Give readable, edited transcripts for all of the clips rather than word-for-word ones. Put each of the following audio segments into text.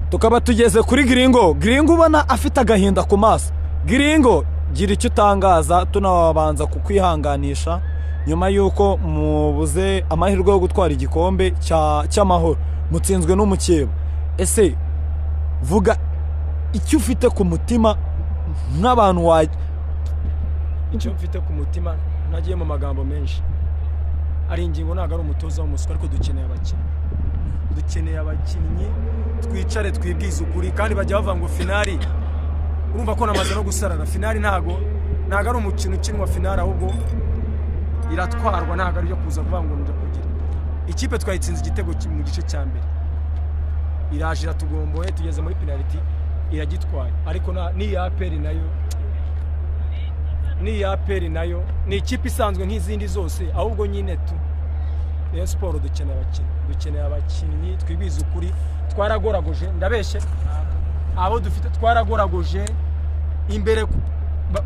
Tukaba tugeze kuri Giringo. Giringo ubona afite agahinda ku maso. Giringo, gira icyo utangaza, tunabanza kukwihanganisha nyuma y'uko mubuze amahirwe yo gutwara igikombe cy'amahoro, mutsinzwe n'umukeba. Ese vuga icyo ufite ku mutima nk'abantu wa Icyo mfite ku mutima, nagiye mu magambo menshi, ari ingingo, ntabwo ari umutoza w'umuswa, ariko dukeneye abakinnyi, dukeneye abakinnyi. Twicare twibwize ukuri, kandi bajya bavuga ngo finali, urumva ko namaze no gusarara. Finali ntago ari umukino ukinwa finali, ahubwo iratwarwa. Ntago ari ibyo kuza kuvuga ngo njya kugira ikipe. Twayitsinze igitego mu gice cya mbere, iraje iratugomboye, tugeze muri penaliti iragitwaye. Ariko n'iya APR nayo, n'iya APR nayo ni ikipe isanzwe nk'izindi zose. Ahubwo nyine tu Rayon Sport dukeneye abakinnyi, dukeneye abakinnyi. Twibize ukuri, twaragoragoje, ndabeshye? Abo dufite twaragoragoje imbere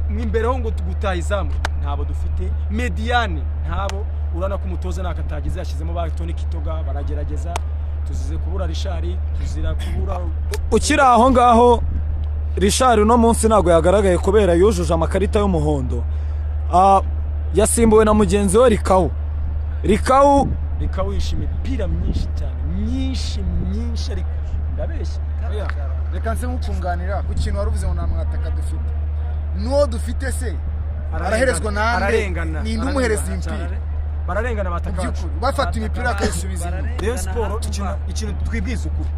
imbere ho ngo gutaha izamu ntabo dufite, médiane ntabo. Urabona ko umutoza ntako atagize, yashyizemo ba Tony Kitoga baragerageza. Tuzize kubura Richard, tuzira kubura Ukiri aho ngaho, Richard uno munsi ntabwo yagaragaye kubera yujuje amakarita y'umuhondo. Yasimbuwe na mugenzi we Rikawu. Rikawu. Rikawisha imipira myinshi cyane, myinshi myinshi, ariko ndabeshya? Oya, reka nse nkukunganira ku kintu wari uvuze ngo nta mwataka dufite. N'uwo dufite se araherezwa nande? Ararengana. Ninde umuhereza Ararengana imipira? cyane. Bararengana bataka Mu bacu. by'ukuri bafata imipira akayisubiza inyuma. Rayon Sport, ikintu twibwiza ukuri,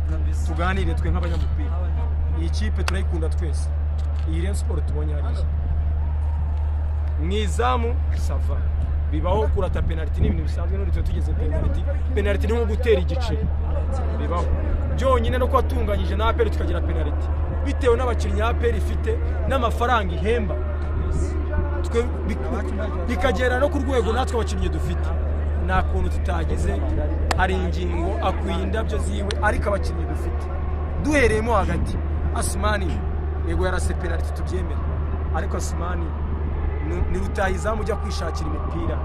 tuganire twe nk'abanyamupira, iyi kipe turayikunda twese. Iyi Rayon Sport tubonye hariya mu izamu, ça va, bibaho. Kurata penaliti ni ibintu bisanzwe. None tuba tugeze penaliti, penaliti ni nko gutera igice, bibaho. Byonyine no kuba tunganyije na APR tukagira penaliti, bitewe n'abakinnyi APR ifite n'amafaranga ihemba, twe bikagera no ku rwego natwe abakinnyi dufite, nta kuntu tutagize. Hari ingingo akwiye indabyo ziwe, ariko abakinnyi dufite duhereyemo hagati, Asumani yego yarase penaliti tubyemere, ariko Asumani ni rutahizamu ujya kwishakira imipira,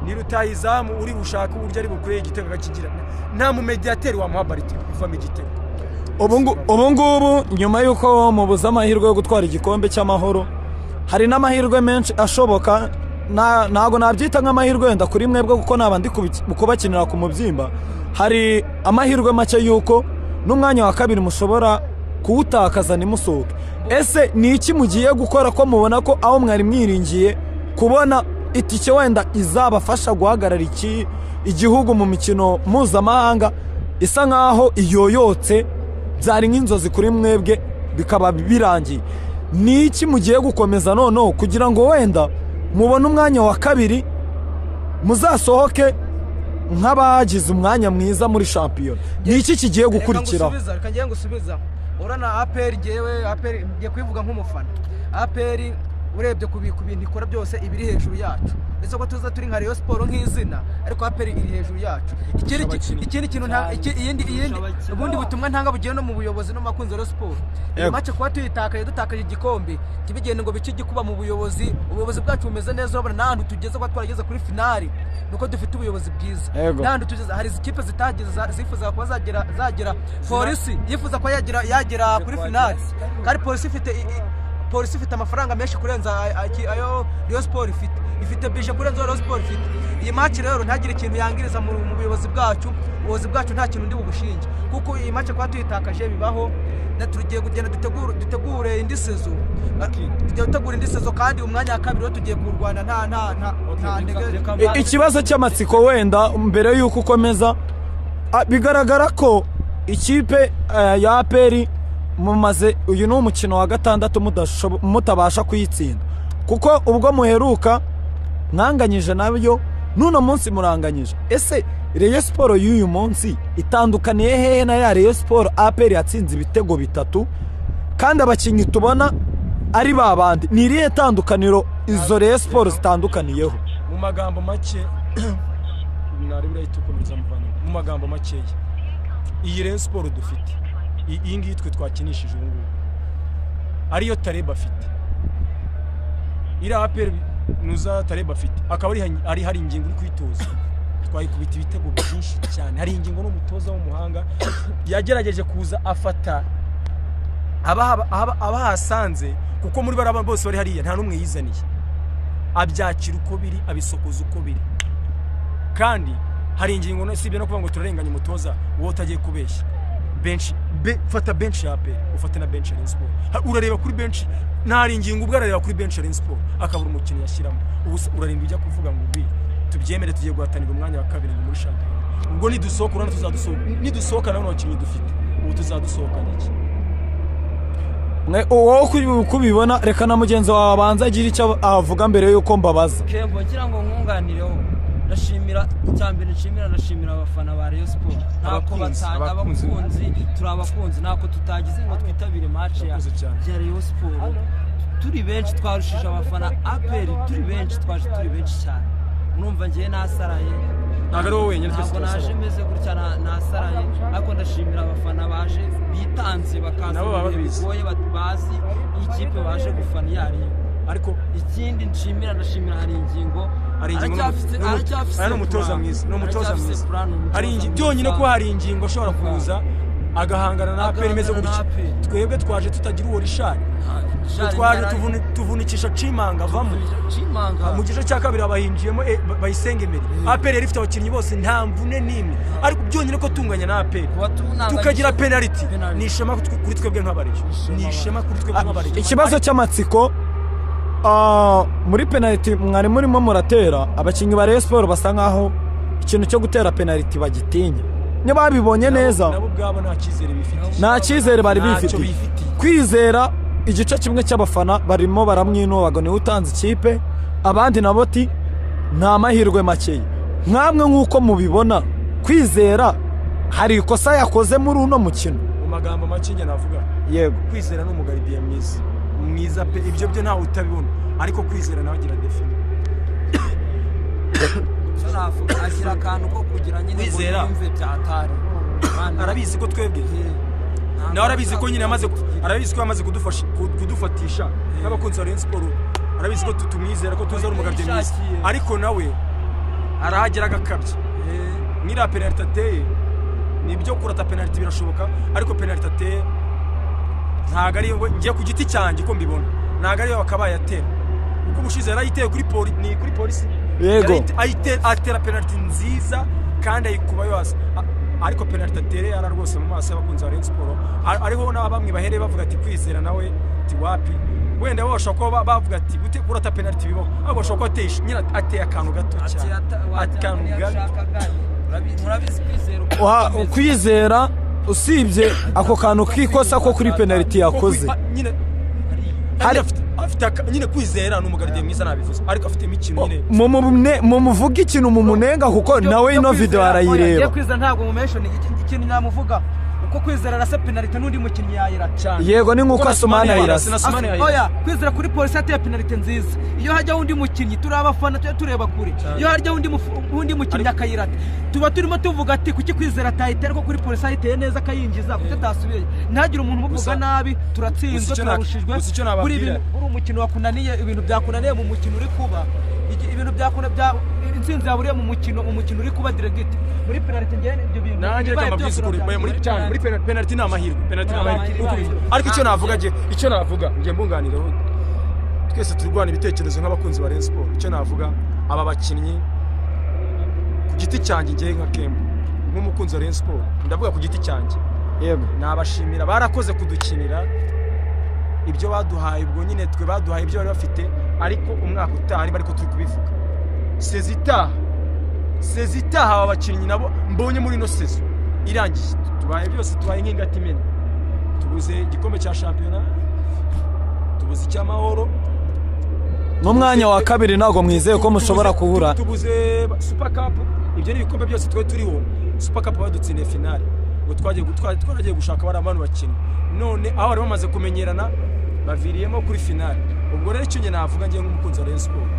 ni rutahizamu uri bushake uburyo ari bukureye igitego akakigira. Nta mumediyateri wamuha barite ivamo igitego. Ubu ngubu nyuma y'uko mubuze amahirwe yo gutwara igikombe cy'amahoro, hari n'amahirwe menshi ashoboka. Ntabwo nabyita nk'amahirwe wenda kuri mwebwe, kuko naba ndi kubakinira ku mubyimba. Hari amahirwe make y'uko n'umwanya wa kabiri mushobora kuwutakaza ntimusohoke. Ese ni iki mugiye gukora, ko mubona ko aho mwari mwiringiye kubona itike wenda izabafasha guhagarara iki igihugu mu mikino mpuzamahanga isa nkaho iyoyotse, byari nk'inzozi kuri mwebwe bikaba birangiye? Ni iki mugiye gukomeza noneho kugira ngo wenda mubone umwanya wa kabiri, muzasohoke nk'abagize umwanya mwiza muri shampiyona? Ni iki kigiye gukurikiraho? Reka ngusubiza, reka ngiye ngusubiza. Urabona APR, ngewe APR ngiye kubivuga nk'umufana. APR urebye ku bintu ikora byose, ibiri hejuru yacu, ndetse ko tuza turi nka Rayon Sport nk'izina, ariko APR iri hejuru yacu. Ikindi kintu nta iyindi ubundi butumwa ntanga bugiye no mu buyobozi no mu bakunzi ba Rayon Sport. Iyi match kuba tuyitakaye, dutakaje igikombe, ntibigende ngo bice igikuba mu buyobozi. Ubuyobozi bwacu bumeze neza. Urabona n'ahantu tugeze, kuba twarageze kuri finali nuko dufite ubuyobozi bwiza. N'ahantu tugeze, hari ikipe zitageze zifuza kuba zagera. Polisi yifuza kuba yagera kuri finali, kandi polisi ifite amafaranga menshi kurenza ayo Rayon Sport ifite, ifite budget kurenza ayo Rayon Sport ifite. Iyi match rero ntagire ikintu yangiriza mu buyobozi bwacu. Ubuyobozi bwacu nta kintu ndi bubushinge, kuko iyi match kuba tuyitakaje bibaho. Na tugiye kugenda dutegure indi saison. Tugiye gutegura indi saison, kandi umwanya wa kabiri wo tugiye kuwurwana nta ndege. Ikibazo cy'amatsiko wenda mbere y'uko ukomeza, bigaragara ko ikipe ya APR mumaze, uyu ni umukino wa gatandatu mutabasha kuyitsinda, kuko ubwo muheruka mwanganyije nabyo, n'uno munsi muranganyije. Ese Rayon Sport y'uyu munsi itandukaniye hehe na ya Rayon Sport APR yatsinze ibitego bitatu, kandi abakinnyi tubona ari ba bandi? Ni irihe tandukaniro izo Rayon Sport zitandukaniyeho? Mu magambo make, mwari burahita ukomeza muvandimwe. Mu magambo makeya, iyi Rayon Sport dufite, iyi ngiyi twe twakinishije ubu ngubu, ariyo Tareba afite, iriya APR nuza Tareba afite, akaba ari hari ingingo uri kwitoza. Twayikubita ibitego byinshi cyane. Hari ingingo n'umutoza w'umuhanga yagerageje kuza afata abahasanze, kuko muri baraba bose bari hariya nta n'umwe yizaniye, abyakira uko biri, abisokoza uko biri. Kandi hari ingingo sibyo no kuvuga ngo turarenganya umutoza, wowe utagiye kubeshya. Bench fata bench ya APR, ufate na bench ya Rayon Sport. Urareba kuri bench, nta ingingo ubwo arareba kuri bench ya Rayon Sport akabura umukinnyi yashyiramo. Ubu urarinda ujya kuvuga ngo ubi tubyemere tugiye guhatanira umwanya wa kabiri muri shampiyona. Ubwo nidusohoka urana tuzadusohoka, nidusohoka nabona abakinnyi dufite ubu tuzadusohokana iki? Wowe uko ubibona, reka na mugenzi wawe abanza agire icyo avuga mbere y'uko mbabaza. Kembo ngira ngo nkunganireho, ndashimira icyambere nshimira, ndashimira abafana ba Rayon Sport, ntako abakunzi turi abakunzi, ntako tutagize ngo twitabire match ya Rayon Sport. Turi benshi, twarushije abafana APR, turi benshi, twaje turi benshi cyane. Urumva ngiye nasaraye, ntabwo ari wowe wenyine, twese ntabwo naje meze gutya nasaraye, ariko ndashimira abafana baje bitanze bakaza bigoye, bazi ikipe baje gufana iyo ariyo. Ariko ikindi nshimira, ndashimira hari ingingo, ari umutoza mwiza, ni umutoza mwiza. Hari byonyine ko hari ingingo ashobora kuza agahangana na APR imeze gutya. Twebwe twaje tutagira uwo Richard, twaje tuvunikisha Chimanga avamo mu gice cya kabiri abahinjiyemo Bayisenge Emery. APR yari ifite abakinnyi bose nta mvune n'imwe, ariko byonyine ko tunganya na APR tukagira penalty, ni ishema kuri twebwe nk'abareyo, ni ishema kuri twebwe nk'abareyo. Ikibazo cy'amatsiko muri penalty mwari murimo muratera, abakinnyi ba Rayon Sport basa nkaho ikintu cyo gutera penalty bagitinya. Niba babibonye neza, nabo ubwabo nta cyizere bifitiye, nta cyizere bari bifitiye. Kwizera igice kimwe cy'abafana barimo baramwinubaga niwe utanze ikipe, abandi nabo ati nta mahirwe makeya. Nkamwe nk'uko mubibona, Kwizera hari ikosa yakoze muri uno mukino. Mu magambo make njye navuga, yego, Kwizera ni umugaridiye mwiza mwiza pe, ibyo byo ntawe utabibona, ariko Kwizera nawe agira defi. Agira akantu ko kugira nyine Kwizera byatari, arabizi ko twebwe nawe arabizi ko nyine amaze, arabizi ko yamaze kudufasha kudufatisha n'abakunzi ba Rayon Sport, arabizi ko tumwizera ko tuza ari umugabye mwiza, ariko nawe arahagera agakabye. Nk'iriya penalty ateye, nibyo kurata penalty birashoboka, ariko penalty ateye ntabwo ari ngiye ku giti cyanjye ko mbibona, ntabwo ariyo bakabaye atera, kuko ubushize yarayiteye kuri ni kuri polisi. Yego, atera penalty nziza kandi ayikuba yose, ariko penalty atere yara rwose mu maso y'abakunzi ba Rayon Sport. Ariho na bamwe bahereye bavuga ati Kwizera nawe ti wapi, wenda bo bashobora kuba bavuga ati gute kurata penalty bibaho, ariko bashobora kuba ateye nyine ateye akantu gato cyane, akantu gato. Kwizera usibye ako kantu k'ikosa ko kuri penalty yakoze nyine afite nyine Kwizera ni umugaridiye mwiza nabivuze, ariko afite imikino nyine mumuvuga ikintu mumunenga, kuko nawe ino video arayireba. Kwizera ntabwo mumention ikintu namuvuga, uko Kwizera arasa penalty n'undi mukinnyi yayirata cyane. Yego, ni nkuko Asumani ayirasa. Oya, Kwizera kuri polisi ateye penalty nziza, iyo hajya undi mukinnyi turi abafana tureba kure, iyo hajya undi mukinnyi akayirata tuba turimo tuvuga ati kuki Kwizera atayitera, ko kuri polisi ayiteye neza akayinjiza, kuki atasubiye. Ntagire umuntu umuvuga nabi, turatsinzwe, turarushijwe. Buri umukino wakunaniye, ibintu byakunaniye mu mukino uri kuba, ibintu byakuna bya intsinzi yaburiye mu mukino, umukino uri kuba direct muri penalty ngiye ibyo bintu nanjye reka mbabwize ukuri, muri cyane muri penalty ni amahirwe, penalty ni amahirwe. Ariko icyo navuga ngiye, icyo navuga ngiye mbunganireho, twese turwana ibitekerezo nk'abakunzi ba Rayon Sport. Icyo navuga, aba bakinnyi ku giti cyanjye ngiye nka Kembo nk'umukunzi wa Rayon Sport, ndavuga ku giti cyanjye, yego, nabashimira barakoze kudukinira ibyo baduhaye, ubwo nyine twe baduhaye ibyo bari bafite, ariko umwaka utaha ariko turi kubivuga sezitaha aba bakinnyi nabo mbonye muri ino sezo irangiye, tubaye byose, tubaye nk'ingati imena, tubuze igikombe cya shampiyona, tubuze icy'amahoro, n'umwanya wa kabiri ntabwo mwizeye ko mushobora kuhura, tubuze Super Cup, ibyo ni ibikombe byose twe turiho. Super Cup badutsindiye finale, ngo twaragiye gushaka bari abantu bakinnyi, none aho bari bamaze kumenyerana baviriyemo kuri finale. Ubwo rero icyo njye navuga ngiye nk'umukunzi wa Rayon Sport,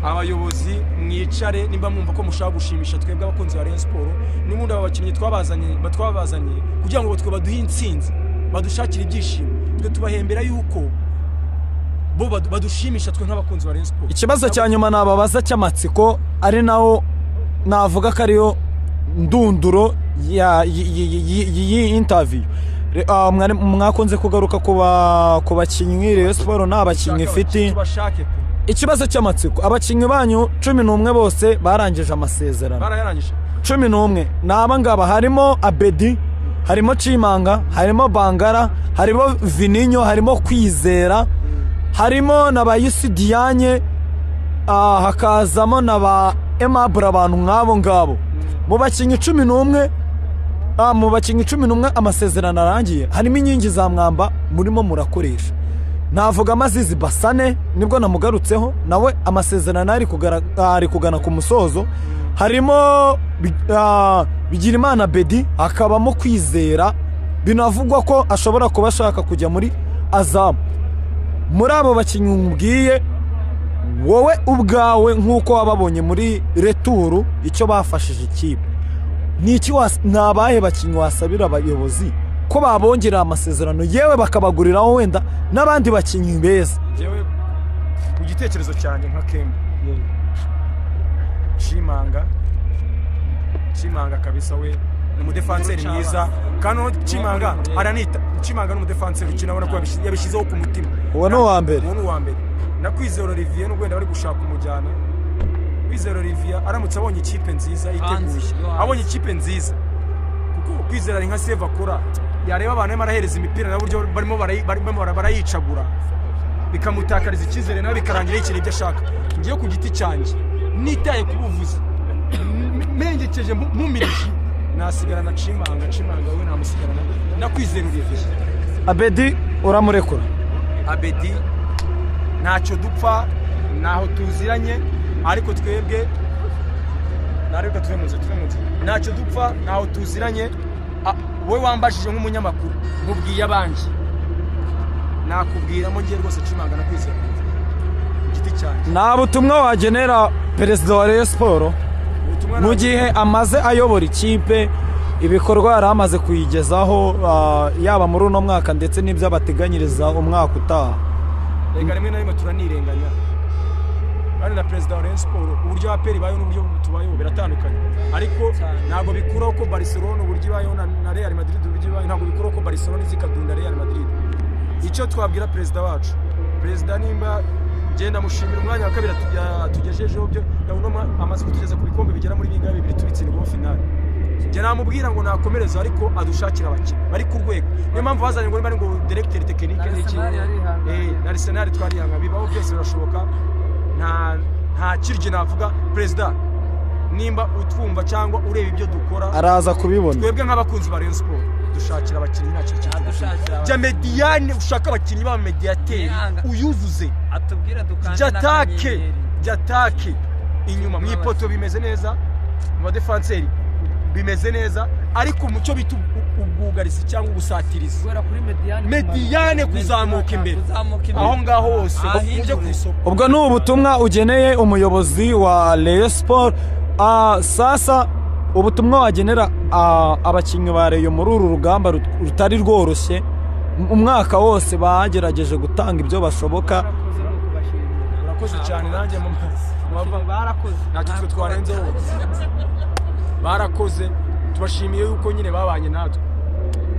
abayobozi mwicare, nimba mwumva ko mushaka gushimisha twebwe abakunzi ba Rayon Sport, n'ubundi aba bakinnyi twabazanye kugira ngo twe baduhe intsinzi, badushakire ibyishimo, twe tubahembera yuko bo badushimisha twe nk'abakunzi ba Rayon Sport. Ikibazo cya nyuma nababaza cy'amatsiko ari nawo Navuga ko ariyo ndunduro ya iyi interview. Mwakunze kugaruka ku bakinnyi. Rayon Sport nta bakinnyi ifite. Tubashake pe. Ikibazo cy'amatsiko, abakinnyi banyu 11 bose barangije amasezerano. Barayarangije. 11 ni aba ngaba: harimo Abedi, harimo Cimanga, harimo Bangara, harimo Vininyo, harimo Kwizera, harimo na ba Yusi Dianye, hakazamo na ba Emabura, abantu nk'abo ngabo. Mu bakinnyi 11, mu bakinnyi 11 amasezerano arangiye, harimo inkingi za mwamba murimo murakoresha. Navuga Amazizi Basane, nibwo namugarutseho, nawe amasezerano ari kugana ku musozo. Harimo Bigirimana Bedi, hakabamo Kwizera, binavugwa ko ashobora kuba ashaka kujya muri Azamu. Muri abo bakinnyi nkubwiye, wowe ubwawe nk'uko wababonye muri retour, icyo bafashije ikipe ni iki? Ni abahe bakinnyi wasabira abayobozi ko babongerera amasezerano, yewe bakabaguriraho wenda n'abandi bakinnyi beza? Njyewe ku gitekerezo cyanjye nka Kemba, Chimanga kabisa, we ni umudefanseri mwiza, kandi uwo Chimanga aranita. Chimanga ni umudefanseri ukina, ubona ko yabishyizeho ku mutima. Uwo ni uwa mbere. Uwo ni uwa mbere. Na Kwizera Olivier, nubwo wenda bari gushaka umujyana, Kwizera Olivier aramutse abonye ikipe nziza iteguye, Hanze, yo hanze. abonye ikipe nziza, kuko Kwizera ari nka save akora, yareba abantu arimo arahereza imipira na buryo barimo barayicagura, bikamutakariza icyizere, nawe bikarangira yikinira ibyo ashaka. Ngiye ku giti cyanjye, nitaye ku buvuzi, mengekeje mpumirije, nasigarana Cimanga. Cimanga we namusigarana na Kwizera Olivier. Abedi uramurekura? Abedi ntacyo dupfa, ntaho tuziranye, ariko twebwe nareka tuve mu nzira, tuve mu nzira. Ntacyo dupfa, ntaho tuziranye. Wowe wambajije nk'umunyamakuru, nkubwiye abanjye, nakubwiramo ngiye rwose Cimanga na Kwizera Olivier ku giti cyanjye. Nta butumwa wagenera perezida wa Rayon Sport Ubutumwa mu gihe amaze ayobora ikipe, ibikorwa yari amaze kuyigezaho, yaba muri uno mwaka ndetse n'ibyo abateganyiriza umwaka utaha? Reka rimwe na rimwe turanirenganya, kandi na perezida wa Rayon Sport, uburyo APR ibayeho n'uburyo tubayeho biratandukanye, ariko ntabwo bikuraho ko Barcelona uburyo ibayeho na Real Madrid uburyo ibayeho, ntabwo bikuraho ko Barcelona izikadunda Real Madrid. Icyo twabwira perezida wacu, perezida nimba genda mushimira umwanya wa kabiri atugejejeho, byo ndabona amaze kutugeza ku bikombe bigera muri bingahe, bibiri tubitsindwaho finale. Njye namubwira ngo nakomereze, ariko adushakire abakinnyi bari ku rwego. Niyo mpamvu bazanye ngo niba ari ngo directeur technique Na n'iki. Arsenal yarihanganye. Na Arsenal twarihanga, bibaho, byose birashoboka. Nta kiryo navuga. Perezida, nimba utwumva cyangwa ureba ibyo dukora, Araza kubibona. twebwe nk'abakunzi ba Rayon Sport, dushakira abakinnyi, nta kintu kintu. Adushakira. Jya médiane, ushaka abakinnyi ba médiateur, Yanga. uyuzuze. Atubwire dukande Jya attaque, n'akanyenyeri. jya attaque inyuma mu ipoto bimeze neza, mu badefanseri bimeze neza, ariko mu cyo bita ubwugarizi cyangwa ubusatirizi, Guhera kuri médiane. Médiane kuzamuka imbere, Kuzamuka imbere. aho ngaho hose Ahindure. ujye ku isoko. Ubwo ni ubutumwa ugeneye umuyobozi wa Rayon Sport. Sasa ubutumwa wagenera abakinnyi ba Rayon muri uru rugamba rutari rworoshye, umwaka wose bagerageje gutanga ibyo bashoboka? Barakoze, no kubashimira. Urakoze cyane, nanjye mu Barakoze. Ntacyo twe twarenzeho, barakoze, tubashimiye yuko nyine babanye natwe.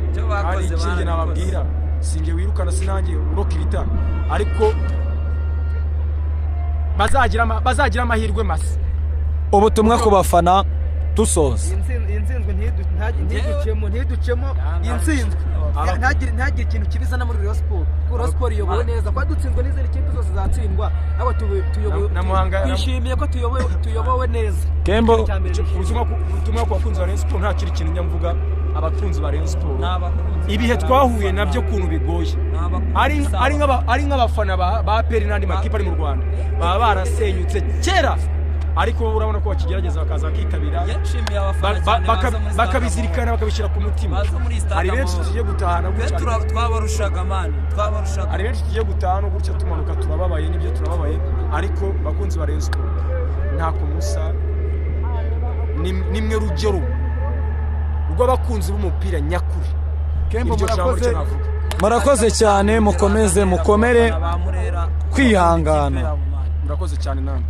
Ibyo Kandi bakoze ikindi barabikoze. nababwira, sinjye wirukana, sinanjye urokirita, ariko bazagira amahirwe masa. Ubutumwa ku bafana dusoza. Iyi nsinzwe ntiducemo iyi nsinzwe, ntagire ikintu kibizana muri Rayon Sport, kuko Rayon Sport iyobowe neza. Kuba dutsinzwe n'izindi kipe zose zatsindwa, ariko tuyobowe Na Muhanga- twishimiye ko tuyobowe neza. Kembo. Ikintu cya mbere nishimiye. Ubutumwa ku bakunzi ba Rayon Sport, nta kindi kintu njya mvuga. Abakunzi ba Rayon Sport, Ni abakunzi. ibihe twahuye nabyo ukuntu bigoye, Ni abakunzi ari saba. ari nk'abafana ba APR n'andi makipe ari mu Rwanda baba barasenyutse kera, ariko bo urabona ko bakigerageza, bakaza bakitabira, Yashimiye abafana cyane baza muri stade. Bakabizirikana, bakabishyira ku mutima. Baza muri stade Hari benshi Amahoro. tugiye gutahana Twe gutya. twabarushaga man, twabarushaga. Hari benshi tugiye gutaha no gutya tumanuka, turababaye, nibyo turababaye, ariko bakunzi ba Rayon Sport, ntako musa, nimwe rugero rw'abakunzi b'umupira nyakuri. Kembo, Iryo jambo murakoze. nicyo navuga. Murakoze cyane, mukomeze mukomere Ba Murera. kwihangana. Murakoze cyane namwe.